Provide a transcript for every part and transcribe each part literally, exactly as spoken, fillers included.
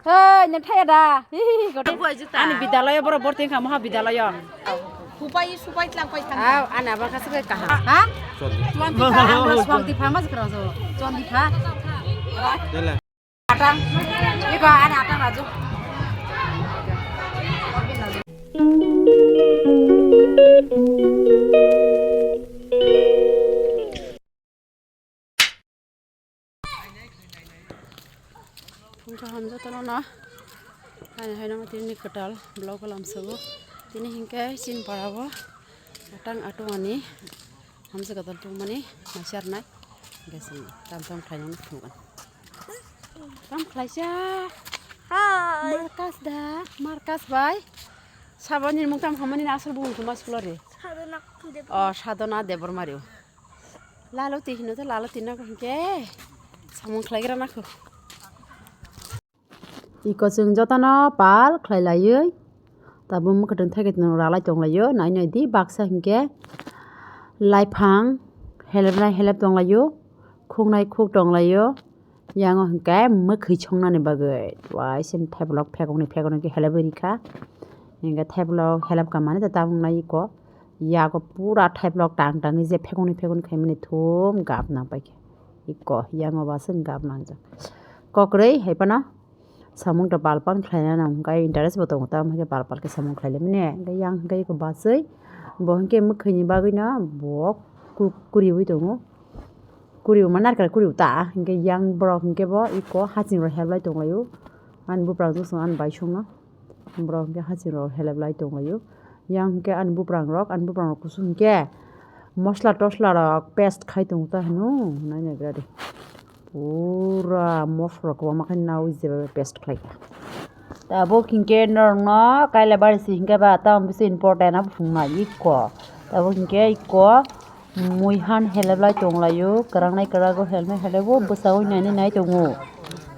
Hei, nang thaya da. Hihihi, gote. Ani bidalayo borok borti wngkha, maha bidalayo. Supai, supai tlang pai thang. Aw, ani abang kasa kai kaham. Ha? Suwang di pha, ama suwang di pha, mas kerang so. Suwang di pha. Dele. Atang. Iko, ani atang raju. Wngkha hamjaktono no. Ani haino tini kwtal vlog o lamsogo. Tini hinkhe chini para o atang atungani hamjak kwtal tongmani naisarnai. Hinkhe chwng tam tam khlainani phunukgani. Tam khlaisa. Hi. Markas da, Markas bai. Saboni mung tam hamani asal bumung thuma sulari. Sadhana Debbarma. O, Sadhana Debbarma rio. Lalo twi hino to, lalo twi nang hinkhe samung khlaigra nakho. Iko chwng jotono pal khlai laiwi tabuk mwkhwtwng thaikhwtwng ralai tong laio, nai nai di baksa hinkhe laiphang helep nai helep tong laio, khuknai khuk tong laio. Yang o hinkhe mwkhwi songnani bagwi waisa theblok phekokni phekokni khe helebwi rikha. Hinkhe theblok helep kamani tabuk nai iko yago pura theblok tang tangwi je phekokni phekokni khaimani thum gap nang paikha. Iko yang o ba chwng gap nangjak. Kokrwi hai phano samung to pal pal khlaina nang hwnkhe interest bo tongo, tamo hwnkhe pal pal khe samung khlai limani. Hinkhe yang hwnkhe iko bachwi bo hinkhe mwkhwini bagwino bo ku-, kuriui tongo. Kuriu ma narikal kuriu ta, hinkhe yang borok hinkhe bo iko haching rok help lai tong laio. Ani buprang josong ani bai songno borok hinkhe haching rok help lai tong laio. Yang hinkhe ani buprang rok, ani buprang rok kusu hinkhe mosla tosla rok paste khai tongo ta hino, nai nai gra di. Pura mosla rok kwbangma khe naui jeba bai paste khlai kha. Tabuk hinkhe norokno kaila bari se hinkhe ba tamo bisi important abo phunuknai iko. Tabuk hinkhe iko muihan helep lai tong laio, kwrangnai kwrago helep nai helep o bwsao nai nai tongo.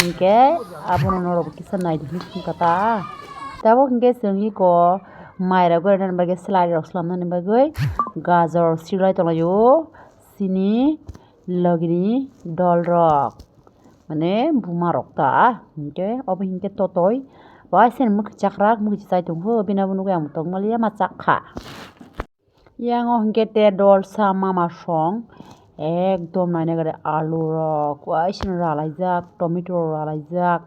Hinkhe abono norok kisa nai di hinwi thung kha ta. Tabuk hinkhe chwng iko mairok gori nani bagwi, swlai rok swlam nani bagwi gajor sirlai tong laio, sini logini dol rok. Mane buma rok ta, hinkhe obo hinkhe totoi. Waisa ni mwkhwi chakrak, mwkhwi chai tong kho, bini abo nugui ang tong maliya ma chak kha. Yang o hinkhe te dolsa mama song, ekdom nai nai gari alu rok waisa ni ralaijak, tomato rok ralaijak.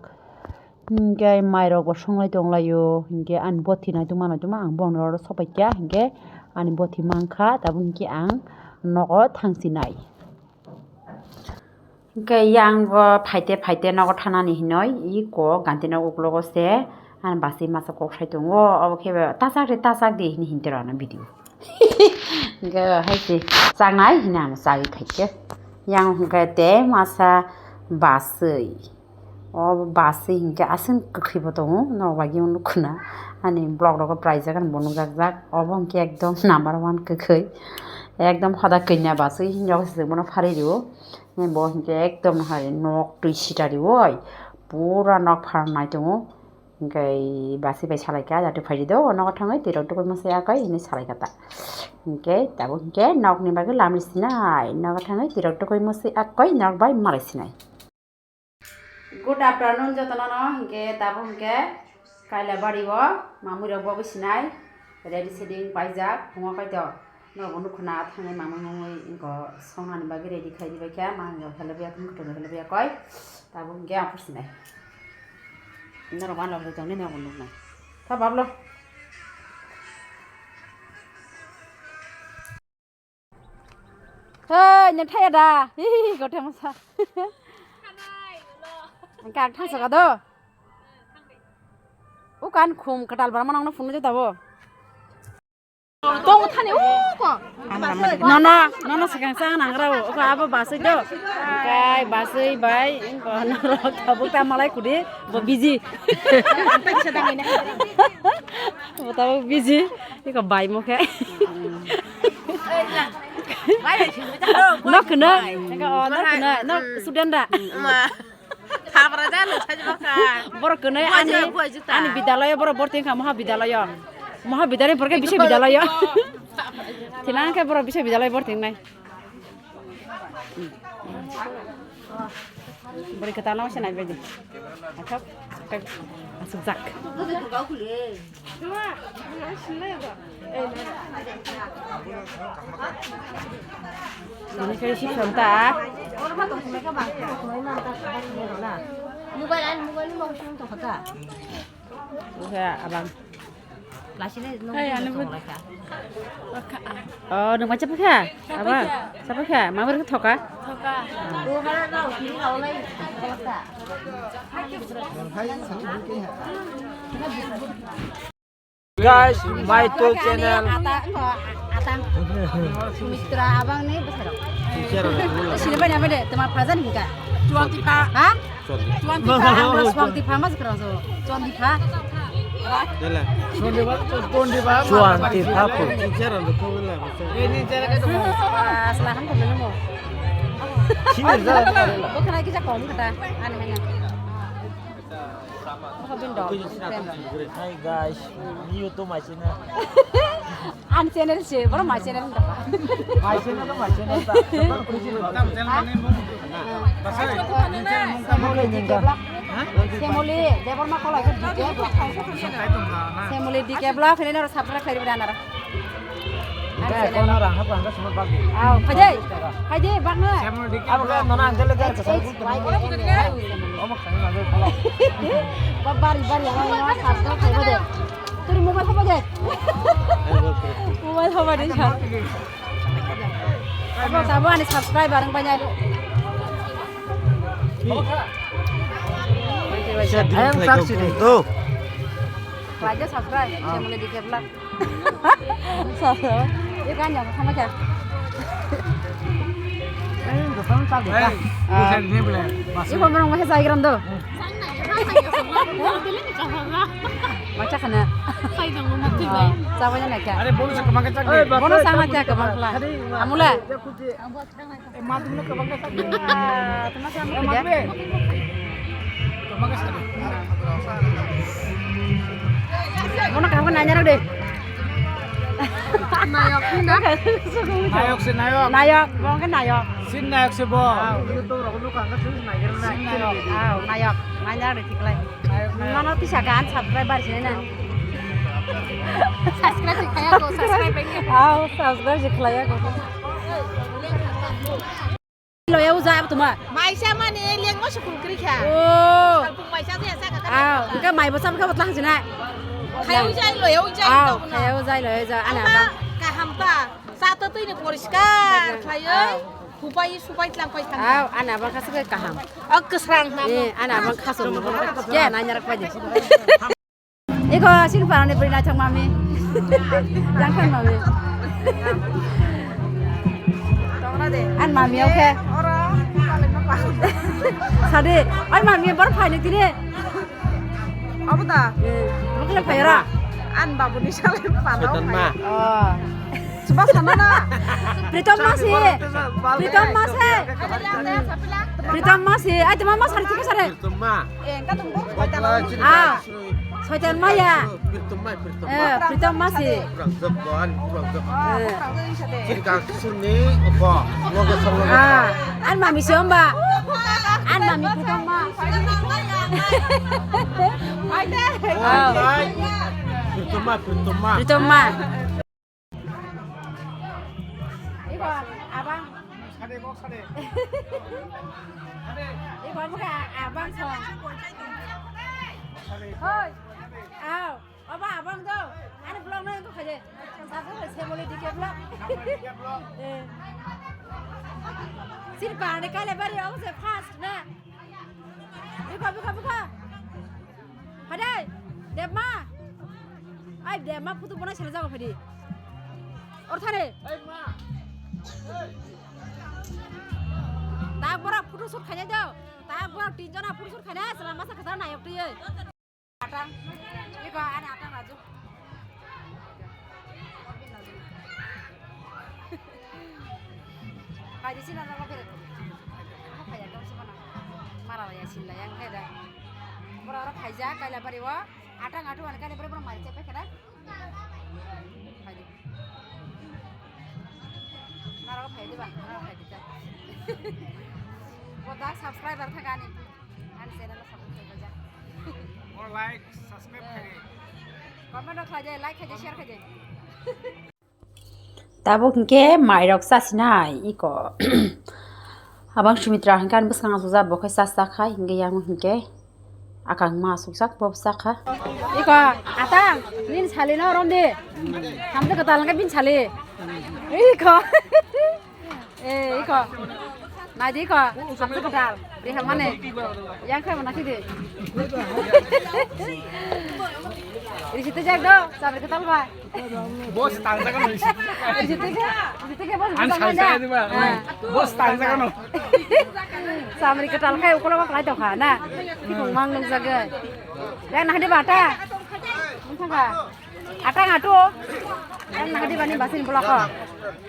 Hinkhe mai rok bo songlai tong laio, hinkhe ani bothi nai tongma nai tongma ang bono oro sopai kha, hinkhe ani bothi mang kha, tabuk hinkhe ang nogo thang si nai. Hinkhe yang bo phaite phaite nogo thanani hinoi iko ganti nok uklogo se ani basi masa kok sai tongo, obo khe bo tachak de tachak de hini hinwi rw ano video. Hinkhe hai se chaknai hini ang chagwi phaikhe yang hinkhe te masa baswi. O basi hinkhe aswk kwkhwi bo tongo, norok bai khe nukho na. Ani vlog rogo praijak ani bo nukjak jak. Obo hinkhe ekdom number one kwkhwi. Ekdom hoda kanya basi hinkhe se bono pharwi rio. Bo hinkhe ekdom hai nok twi sita rioi. Pura nok pharnai tongo. Hinkhe basi bai salai kha, jati phaidi do, nogo thangwi tirok tokoi mosai akai hinwi salai kha ta. Hinkhe tabuk hinkhe nokni bagwi lamri sinai, nogo thangwi tirok tokoi mosai akai nok bai malai sinai. Good afternoon jotono no, hinkhe tabuk hinkhe Kailabari o mamui rok bogwi sinai, ready setting paijak, phungo kaitor norok bo nukho na thangwi mamui mumui wngkha songnani bagwi ready khai di bai kha, mamui rok helebya thung khe helebya koi, tabuk hinkhe ang sinai norok ano rwtongni norok bo nuknai tha bablo. Hei, nang thaya da? Hihihi, gothe masa. Ang khe ang thangsa ka do. O kan khum kwtal barma nang no phunukjak tabo. Tong thani o ko. Nono, nono swkang sa nang rao. O ko abo basui do. Kai basui bai, ko norok tabuk ta malai kudi, bo busy. Bo tabuk busy. Iko bai mo khe. Nok kena. Iko, oh, nok kena. Nok student da. Ma. Thabra da lo sai baka. Borok kena ani, ani bidalayo borok borti kha maha bidalayo. Maha bidalay borok khe bisa bidalayo. Thilang khe borok bisa bidalay borti nai. Bori kata nang se nai bedi. Athok. Asukjak. Ini kali sih sonta. Mobile, mobile ni mau sung tong kata. Oke, abang. Lasile nung hai, anu tong lai kha. Oh, nung bacha pakha? Aba, sa pakha? Ma ber thoka? Thoka. Guys, my two channel. Ata, ata. Sumitra abang ni besar. Sini banyak bede, teman pajan hingga. Twenty-five. Ha? Twenty-five. Twenty-five mas kerang so. Twenty-five. Dala. Twenty-five. Twenty-five. Ini cara ke tu. Selahkan tu belum. Sini dah. Bukan lagi cakap kata. Aneh aneh. Hi guys, new to my channel. An channel se, boro my channel ta. My channel to my channel ta. Family D K vlog. Family, Debbarma kolai ko D K vlog. Family D K vlog, ini naro subscribe kari bida nara. Enggak, kono rang hap rang semua bagi. Aw, phaidi, phaidi, bagna. Abo kan nona angkel lagi harus satu. Omo kami lagi kalau. Bari bari yang mana satu kali deh. Turi mobile apa deh? Mobile apa deh? Apa tahu ani subscriber yang banyak. Ayang saksi deh. Tuh. Raja subscribe, saya mulai dikit lah. Sasa. Ikan yang sama aja. Eh, bukan tak ya. Iko merong masih saya kira tuh. Macam mana? Saya dong mau mati baik. Siapa yang nak? Ada bonus sama kita. Bonus sama aja ke bangla. Amula. Bono kaham khe naina rw de. Nayok, nayok se nayok. Nayok, bo khe nayok. Sin nayok se bo. Sin nayok. Aw, nayok. Naina rw de, thik lai. Mano tisa gan subscriber sini na. Subscribe se khaya ko, subscribe bai. Aw, subscribe se khaya ko. Loya uja ab tuma. Maisa mani lengmo sukul kri kha. Oh. Salpung maisa se sa ka. Aw, engka mai bo sam kha botla hajina. Khaya uja loya uja. Aw, khaya uja loya uja. Ana ba. Kaham ta. Sa to twi ni poriskar khlaioi. Hupai supai tlang pai thang. Aw, ana ba khasuk kaham. O kwsrang na. Eh, ana ba khasuk. Ya, nanya rak pai de. Iko sin parani beri naithok mami. Yang kan mami. Tongra de. An mami oke. Ora, paling apa? Sadi, ai mami baru phai ni tini. Apa ta? Eh, mungkin phai ora. An babu ni salai panau. Setan ma. Oh. Coba sana na. Pritom ma si. Pritom ma si. Pritom ma si. Ai, teman ma sari tiga sari. Pritom ma. Eh, engka tunggu. Ah. Soitan ma ya. Pritom ma, Pritom ma. Eh, Pritom ma si. Kurang jok, kurang jok. Eh. Sini kang sini, apa? Lo ke solo. Ah, an mami si omba. An mami Pritom ma. Ai, deh. Oh, ai. Pritom ma, Pritom ma. Pritom ma. Iko abang. Sade, kok sade. Iko buka abang song. Hoi. Aw, aba abang do. Ani vlog na ko khaje. Sasa se mole D K vlog. Eh. Sir bani kale bari aw se fast na. Iko buka buka. Phadai, Debma. Ai, Debma photo bona sela jago phadi. Or thare. Ei, ma. Ei. Tak bora photo shoot khainai do. Tak bora tinjona photo shoot khainai, sela masa khata nayok twi. Atang. Iko ana atang raju. Hai di sini ada lagi. Apa ya, dong sih mana? Marah ya sila yang ada. Bora ora khaija kaila bari wa. Atang atu ana kaila bari bora mai cepe kada. Hai di. Marah khaidi ba, marah khaidi ta. Kota subscriber thagani. Ani channel subscribe kaja. Comment rok khlai de, like khlai de, share khlai de. Tabuk hinkhe mairok chasinai iko. Abang Sumitra hinkhe ani bwskango asukjak, bo khe chasa khai hinkhe yang hinkhe akang ma asukjak, bo chakha. Iko, atang, nini salino romdi. Hamjak kwtal hinkhe bini sali. Iko. Eh, iko. Naidi iko. Hamjak kwtal. Bihang mane. Yang khai mana kidi. Risite jak do, sabri kwtal ba. Bos tang jaga no. Risite ke, risite ke bos. Ang bos sai tang sai jaga. Di ba. Ah. Bos tang jaga no. Sabri kwtal khai ukolo ba khlai tokha na. Mang nung jaga. Yang nah di bata. Nung thangkha. Atang atu. Yang nah di bani basin bulako.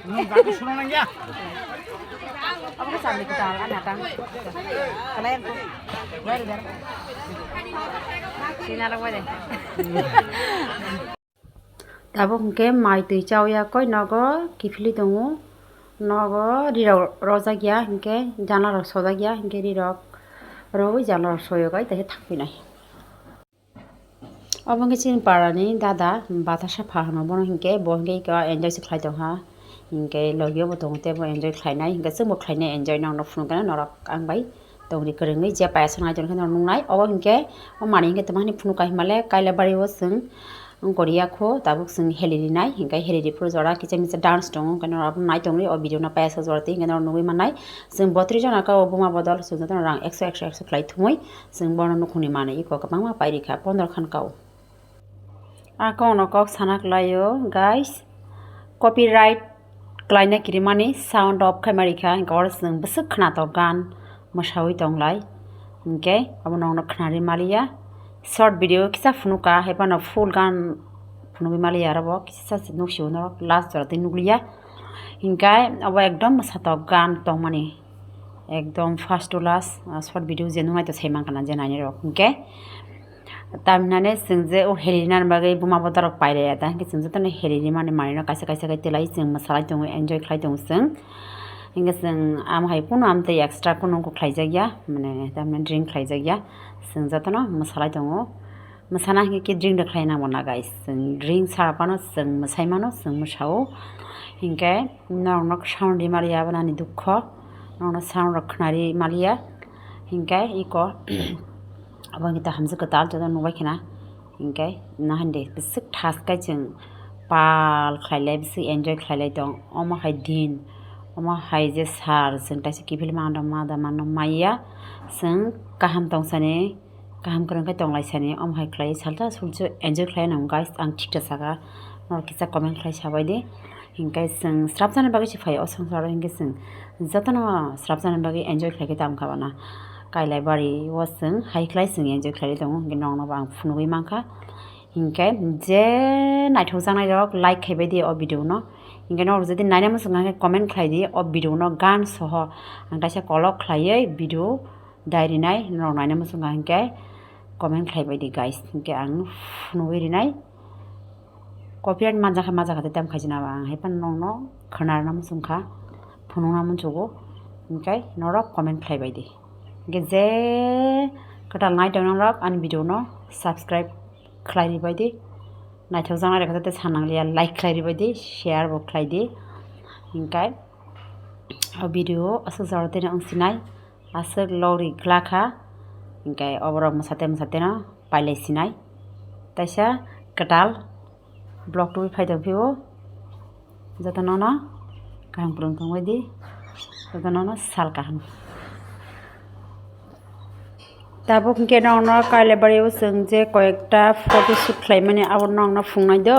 Nung jaga sunung nang ya. Apa ke sabri kwtal kan atang. Kalian tuh. Baru dah. Sini ada apa deh? Tabuk hinkhe mai twi chawi ya koi nogo kiphilwi tongo. Nogo rirok rojak ya hinkhe janala rok sojak ya hinkhe rirok rwi janala rok soyok ai taikhe thangphinai. Obo hinkhe chini parani dada Batasa pha hwnwi bono hinkhe bo hinkhe eko enjoy se khlai tongkha. Hinkhe logi o bo tongo tei bo enjoy khlainai hinkhe chwngbo khlainai enjoy nokno phunukgana norok ang bai tongri kwrwngwi je payasa nai tongkhe norok nuknai obo hinkhe o manwi hinkhe tamo hani phunukha hinmale Kailabari o chwng. Wngkoriya kho tabuk chwng heli rinai, hinkhe heli riphuru jora kisa misa dance tongo, hinkhe norok nai tongri o video no payasa jora twi hinkhe norok nugwi mannai. Chwng botri jona ka o buma bodol chwng jotono rang ekso, ekso, ekso khlai thumwi chwng bono nukhungni manwi iko kwbangma pairikha pondro khan ka o. A kokno kok sana kwlaio guys, copyright. Klaina kirimani sound off khaima rikha, hinkhe oro chwng bwswk khwnatok gan mwsawi tonglai, hinkhe obo nokno khwnari maliya. Short video kisa phunukha, haiphano full gan phunugwi maliya, aro bo kisa se nuksio norok last jora twi nukliya, hinkhe obo ekdom mwsatok gan tongmani, ekdom first to last, ah, short video je nuknai to sai mankha na je nainai rok, hinkhe. Tamhinani chwng je o heli rinani bagwi buma bodorok pailaiya ta, hinkhe chwng jotono heli rimani manwino kaisa kaisa khe twlai chwng mwsalai tongo, enjoy khlai tongo chwng. Hinkhe chwng amo hai kunu amtwi extra kunu wngkuk khlaijakya, mane tamhinani drink khlaijakya, chwng jotono mwsalai tongo. Mwsana hinkhe khe drink rok khlai nangma na guys, chwng drink sa phano chwng mwsai mano, chwng mwsao. Hinkhe norokno sound rimaliya abo nani dukho, norokno sound rok khwnari maliya, hinkhe iko. Abo wngkhe ta hamjwk kwtal joto nukbai khna, hinkhe nahande bwswk thas khe chwng pal khlailai, bwswk enjoy khlailai tong. Omo hai din, omo hai je sar, chwng kaisa kiphilma da ma da mano maya, chwng kaham tongsani, kaham kwrwng khe tonglaisani, omo hai khlai salsa sulsu enjoy khlai nang guys, ang thik ta saka, norok kisa comment khlai sabaidi. Hinkhe chwng srapjani bagwi se phaio o songsaro, hinkhe chwng jotono srapjani bagwi enjoy khlai khe tamo kha bana. Kailabari o chwng hai khlai chwng enjoy khlai tongo, hinkhe nokno bo ang phunugwi mankha. Hinkhe je naithokjaknai rok like khaibai di o video no. Hinkhe norok jodi naina muchung kha khe comment khlai di o video no gan soho. Ang kaisa kolok khlaiwi video dai rinai norok naina muchung kha hinkhe comment khlaibai di guys. Hinkhe ang phunugwi rinai. Copyright manjakha, manjakha tei tamo khaijana ba ang hai phano nokno khwnarwna muchungkha, phunukna muchungo, hinkhe norok comment khlaibai di. Hinkhe je kwtal nai tongnai rok ani video no subscribe khlai ribai di, naithokjaknai rok khe tei sanangliya like khlai ribai di, share bo khlai di, hinkhe o video aswk jora tei wng sinai. Aswk logri glakha, hinkhe oborok mwsate mwsateno pailai sinai. Taisa kwtal vlog tubui phai tongphio, jotonono kaham kwrwng tongbai di, jotonono sal kaham. Tabuk hinkhe nokno Kailabari o chwng je koyekta photo shoot khlaimani abo nokno phungnai do.